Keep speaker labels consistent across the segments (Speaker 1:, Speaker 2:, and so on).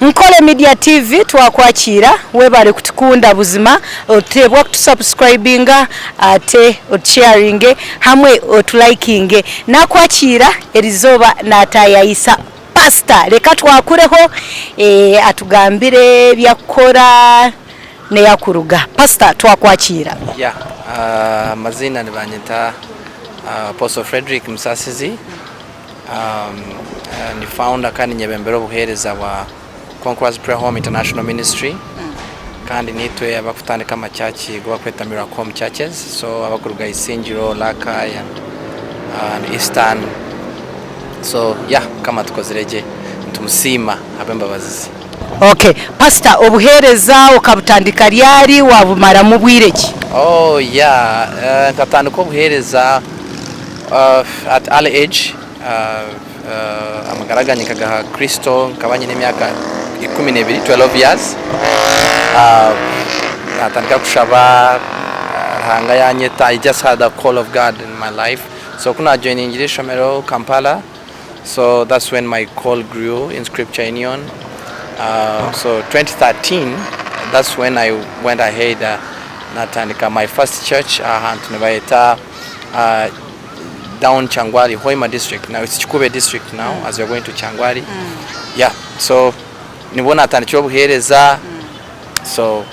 Speaker 1: Nkole Media TV twakwakiira webare kutukunda buzima oteebwa kutusubscribinga ate otusharinge hamwe otulayikinge. Nakwakiira erizooba natayayisa Pastor reka twakureho atugambire ebi akukora n'ei akuruga. Pastor twakwakiira.
Speaker 2: Yeah, amaziina nibanyeta Apostle Fredrick Musasizi. Ndi founder kandi nyebembera obuheereza bwa Conquerors Prayer Home International Ministry kandi niitwe abakutandika amachachi agu bakweta Miracle Home Churches so abakuruga Isingiro, Rakai and, and Eastern so yeah Mukama atukozire gye nitumusiima ahabw'embabazi ze.
Speaker 1: Okay pastor obuheereza okabutandika ryari wabumaramu bwire ki?
Speaker 2: Oh yeah nkatandika obuheereza At early age amagara gangye nkagaha Kristo nkaba nyine emyaka 12, 12 years, natandika kushaba Ruhanga yanyeta, I just had a call of God in my life, so ku najoiningire ishomero Kampala, so that's when my call grew in Scripture Union, so 2013 that's when I went ahead natandika my first church ahantu nibayeta down Kyangwali, Hoima district now it's Kikube district now mm. as you're going to Kyangwali mm. yeah so nibwo natandikira obuheereza mm. so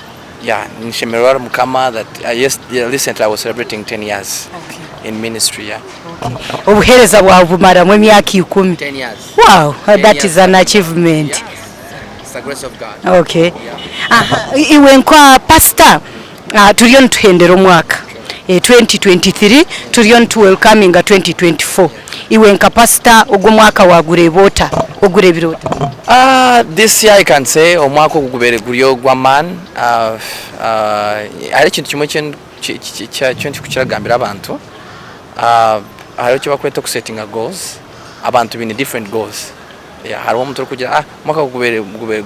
Speaker 2: yeah nishemererwa mukama that yes yeah, recently I was celebrating 10 years okay. in ministry yeah
Speaker 1: okay. obuheereza bwawe bumaramu emyaka ikumi
Speaker 2: 10 years
Speaker 1: wow that is an achievement
Speaker 2: yes. It's the grace of God.
Speaker 1: Okay. Yeah. Aha, iwe nka pastor Turiyo nituhendera omwaka 2023 turiyo nitu welcominga 2024. Iwe nka pasita ogu omwaka wagureeba ota? Ogureebire ota?
Speaker 2: This year I can say omwaka ogu gubaire guri ogw'amaani. Hariho ekintu kimwe eki ndikukira kugambira abantu, hariho eki barikweta okusetinga goals, abantu baine different goals. Hariho omuntu orikugira ah omwaka ogu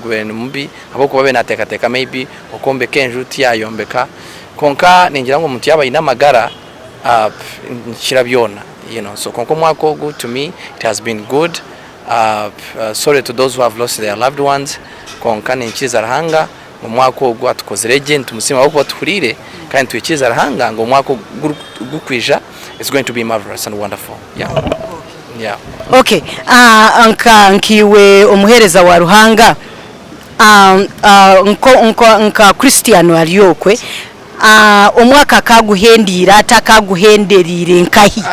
Speaker 2: gubaire ni mubi ahabw'okuba abaire naateekateeka maybe okwombeka enju tiyaayombeka kwonka ningira ngu omuntu yaaba aine amagara nikikira byona you know so kwonka omwaka ogu to me it has been good sorry to those who have lost their loved ones kwonka niinyikiriza Ruhanga ngu omwaka ogu atukozire gye nitumusiima ahabw'okuba tuhuriire kandi nitwikiriza Ruhanga ngu omwaka ogurikwija it's going to be marvelous and wonderful yeah. Yeah.
Speaker 1: Okay, nka nkaiwe omuheereza wa Ruhanga nko nko nka Christian ari okwe omwaka akaguhendiire ata akaguhenderiire nkahi?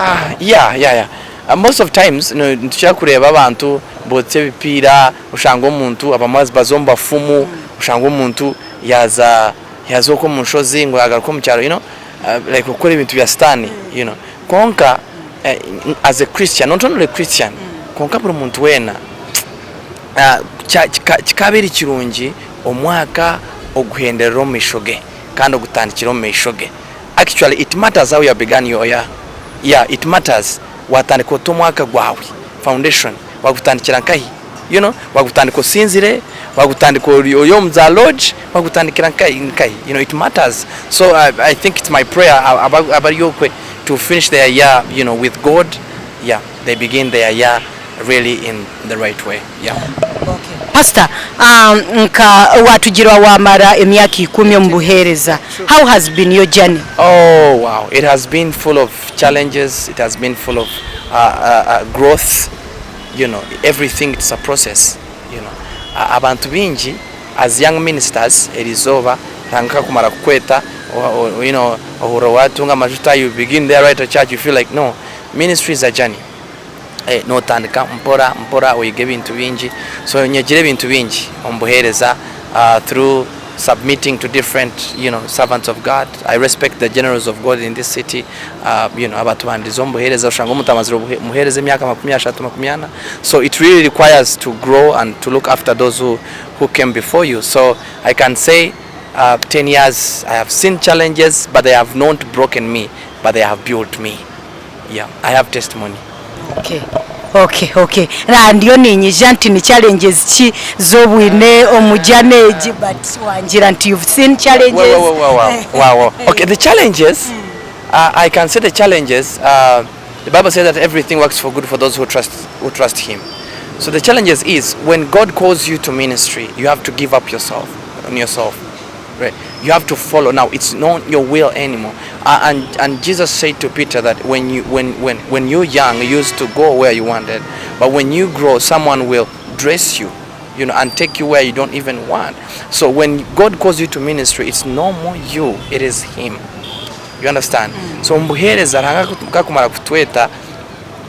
Speaker 2: Yeah, yeah, yeah. Most of times nitukira kureeba abantu botsya ebipiira oshanga omuntu abamwe baza omu bafumu oshanga omuntu yaaza yaaza okwo omu nshozi ngu yagaruka omu kyaro you know like okukora ebintu bya sitaane you know kwonka as a Christian not only Christian kwonka buri muntu weena kikabaire kirungi omwaka oguhenderera omu maisho ge kandi ogutandikira omu maisho ge actually it matters how you have begun your year yeah it matters watandika ota omwaka gwawe foundation wagutandikira nkahi you know wagutandika osinzire wagutandika ori omu za lodge wagutandikira nkahi nkahi you know it matters so I, I think it's my prayer abari okwe to finish their year you know with God yeah they begin their year really in the right way yeah.
Speaker 1: Pastor nka watugira wamara emyaka ikumi omu buhereza how has been your journey?
Speaker 2: Oh wow it has been full of challenges it has been full of growth you know everything it's a process you know abantu baingi as young ministers erizooba Ruhanga akakumara kukweta you know ohurira watunga amajuta you begin there right at church you feel like no ministry is a journey eh, notandika mpora mpora oyiga ebintu bingi so nyegire ebintu bingi omu buheereza uh, through submitting to different you know servants of God I respect the generals of God in this city uh, you know abatubandiza omu buheereza oshanga omuntu amazire omuheereza emyaka 30 40 so it really requires to grow and to look after those who, who came before you so I can say uh, 10 years I have seen challenges but they have not broken me but they have built me yeah I have testimony.
Speaker 1: Okay. Okay, okay. Na ndiyo ninyija nti ni challenges ki z'obwine omu journey egi but wangira nti you've seen challenges.
Speaker 2: Wow, wow, wow, wow, wow. Okay, the challenges, I can say the challenges, the Bible says that everything works for good for those who trust, who trust him. So the challenges is when God calls you to ministry you have to give up yourself on yourself right you have to follow now it's not your will anymore and and Jesus said to Peter that when you when when when you're young you used to go where you wanted but when you grow someone will dress you you know and take you where you don't even want so when God calls you to ministry it's no more you it is him you understand so omu buheereza Ruhanga ku akumara kutweta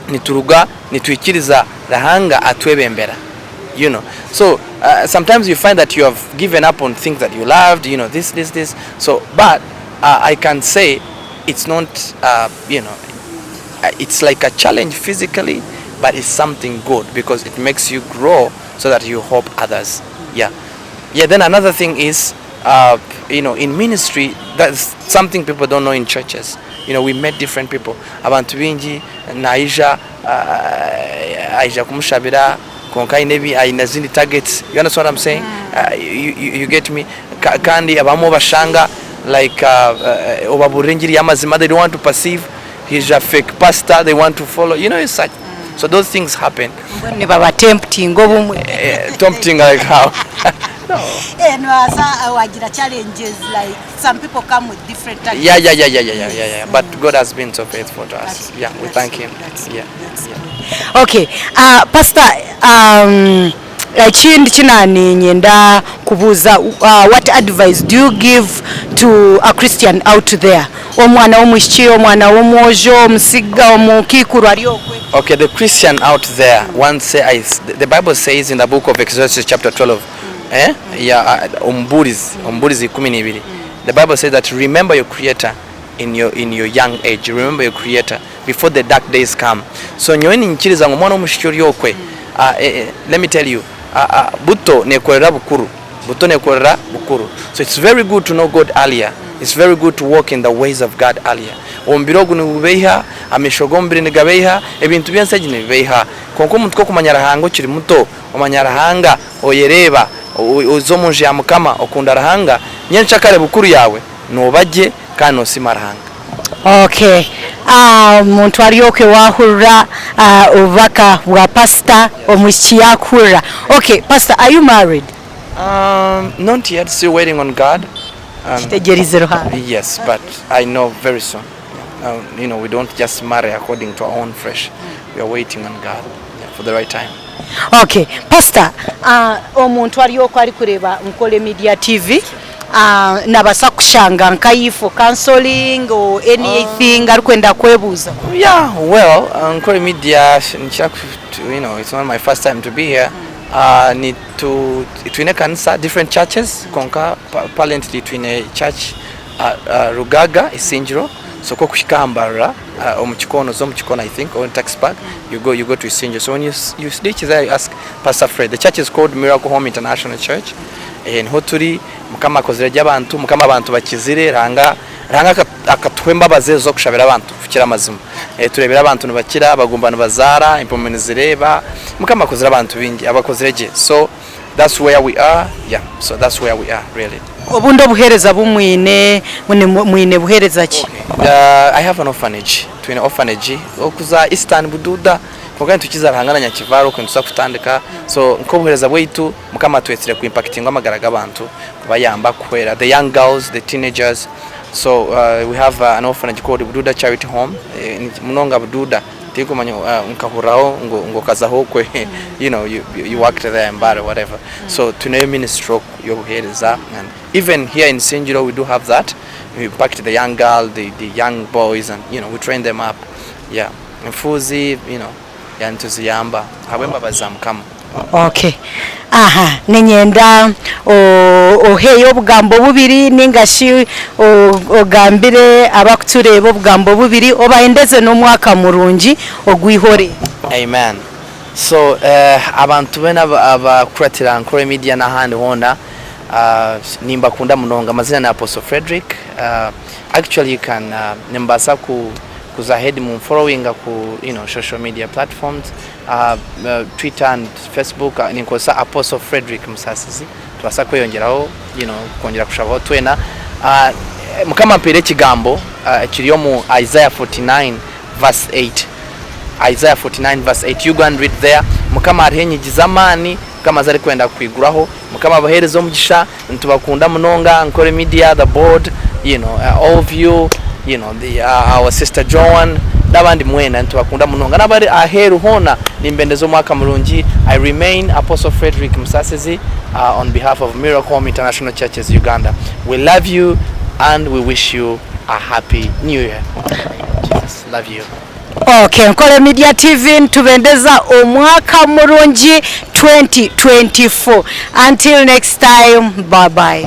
Speaker 2: nituruga nitwikiriza Ruhanga atwebembera you know so uh, sometimes you find that you have given up on things that you loved you know this this this so but uh, I can say it's not uh, you know uh, it's like a challenge physically but it's something good because it makes you grow so that you help others yeah yeah then another thing is uh, you know in ministry that's something people don't know in churches you know we met different people abantu bingi naija uh, aija kumushabira konka aine ebi aine ezindi targets you understand what I'm saying uh, you, you, you get me Ka, kandi abamwe obashanga like uh, uh, obaburira engiri y'amazima they don't want to perceive he's a fake pastor they want to follow you know it's such so those things happen
Speaker 1: Mbwenu nibaba tempting obumwe.
Speaker 2: Eh, tempting like how no
Speaker 1: Eh, nibaasa wagira challenges like some people come with different targets.
Speaker 2: yeah yeah yeah yeah yeah yeah yeah yeah but God has been so faithful to us
Speaker 1: That's
Speaker 2: yeah we
Speaker 1: that's
Speaker 2: thank him
Speaker 1: that's
Speaker 2: yeah
Speaker 1: that's
Speaker 2: yeah
Speaker 1: good. Okay, uh, pastor um, ekindi kinaninyenda kubuuza uh, what advice do you give to a Christian out there omwana w'omwishiki omwana w'omwojo omusiga omukiikuru ari okwe
Speaker 2: Okay, the Christian out there, one say I, the Bible says in the book of Exodus chapter 12, eh? Yeah, Omubuurizi, Omubuurizi 12. The Bible says that remember your creator in your in your young age. Remember your creator before the dark days come. So nyowe ninyikiriza ngu omwana w'omwishiki ori okwe, uh, eh, eh, let me tell you, uh, uh, buto nekorera bukuru. Buto nekorera bukuru. So it's very good to know God earlier. It's very good to walk in the ways of God earlier. Omubiri ogu nigubeiha, amaisho g'omubiri nigabeiha, ebintu by'ensi egi nibibeiha. Kwonka omuntu ku okumanya Ruhanga okiri muto, omanya Ruhanga, oyereeba, oza omu nju ya Mukama, okunda Ruhanga, nyencakare bukuru yaawe nooba gye kandi noosiima Ruhanga.
Speaker 1: Okay. Ah, omuntu ari okwe wahurira ah, obubaka bwa pastor omwishiki yakuhurira. Okay, pastor are you married?
Speaker 2: Um, not yet, still waiting on God. Um,
Speaker 1: Kitegerize Ruhanga.
Speaker 2: Yes, but I know very soon. You know, we don't just marry according to our own flesh. We are waiting on God yeah, for the right time.
Speaker 1: Okay, pastor, uh, omuntu ari okwo arikureeba Nkole Media TV uh, nabasa kushanga nkahi for counseling or anything arikwenda kwebuuza.
Speaker 2: Yeah, well, Nkole Media, nikira ku- you know, it's not my first time to be here. Uh, ni tu, twine ekanisa, different churches, konka apparently twine church uh, uh, Rugaga, Isingiro, so ko kuhika aha Mbarara, uh, omu kikoona, oza omu kikoona I think, or in taxi park, you go, you go to Isingiro. So when you, you reach there, you ask Pastor Fred. The church is called Miracle Home International Church. Eh, niho turi, Mukama akozire gye abantu, Mukama abantu bakizire, Ruhanga, Ruhanga akatuha embabazi ezo z'okushabira abantu kukira amazima. Eh, tureebire abantu nibakira, abagumba nibazaara, empumi nizireeba, Mukama akozire abantu baingi, abakozire gye. So that's where we are, yeah, so that's where we are really.
Speaker 1: Obundi obuheereza bu mwine, mwine buheereza ki?
Speaker 2: Okay. Uh, I have an orphanage. Twine orphanage okuza Eastern Bududa kwonka nitukiza Ruhanga na Nyakivara okwe nituza kutandika so nk'obuheereza bwaitu Mukama atwetsire ku impactinga amagara g'abantu kubayamba kuhwera the young girls the teenagers so uh, we have uh, an orphanage called Bududa Charity Home eh, munonga Bududa Tirikumanya nkahuriraho ngu ngu okazaho okwe you know you, you worked there in Mbale whatever so twineyo ministry y'obuheereza and even here in Isingiro we do have that we impact the young girl the, the young boys and you know we train them up yeah enfuuzi you know yeah nituziyamba ahabw'embabazi za Mukama.
Speaker 1: Okay. Aha, niinyenda oheyo obugambo bubiri nainga shi ogambire abakutureeba obugambo bubiri obahendeze n'omwaka murungi ogw'eihore.
Speaker 2: Amen. So eh, abantu beena abakuratira Ankore Media n'ahandi hoona uh, nimbakunda munonga. Amazina ni Apostle Frederick. Uh, actually you can uh, nimubaasa ku kuza ahead munfollowinga ku you know, social media platforms Aha Twitter and Facebook ninkozesa Apostle Fredrick Musasizi tubaasa kweyongyeraho you know kwongyera kushabaho twena. Mukama ampaire ekigambo ekiri omu Isaiah 49 verse 8. Isaiah 49 verse 8 you go and read there Mukama hariho enyigi z'amaani Mukama azi arikwenda kukwiguraho Mukama abahereze omugisha nitubakunda munonga Nkore media the board you know all of you you know the our sister Joan n'abandi mwena nitubakunda munonga n'abari aheeru hoona nimbendeza omwaka murungi I remain Apostle Frederick Musasizi on behalf of Miracle Home International Churches Uganda we love you and we wish you a happy new year Jesus love you.
Speaker 1: Ok Nkore Media TV nitubendeza omwaka murungi 2024 until next time bye bye.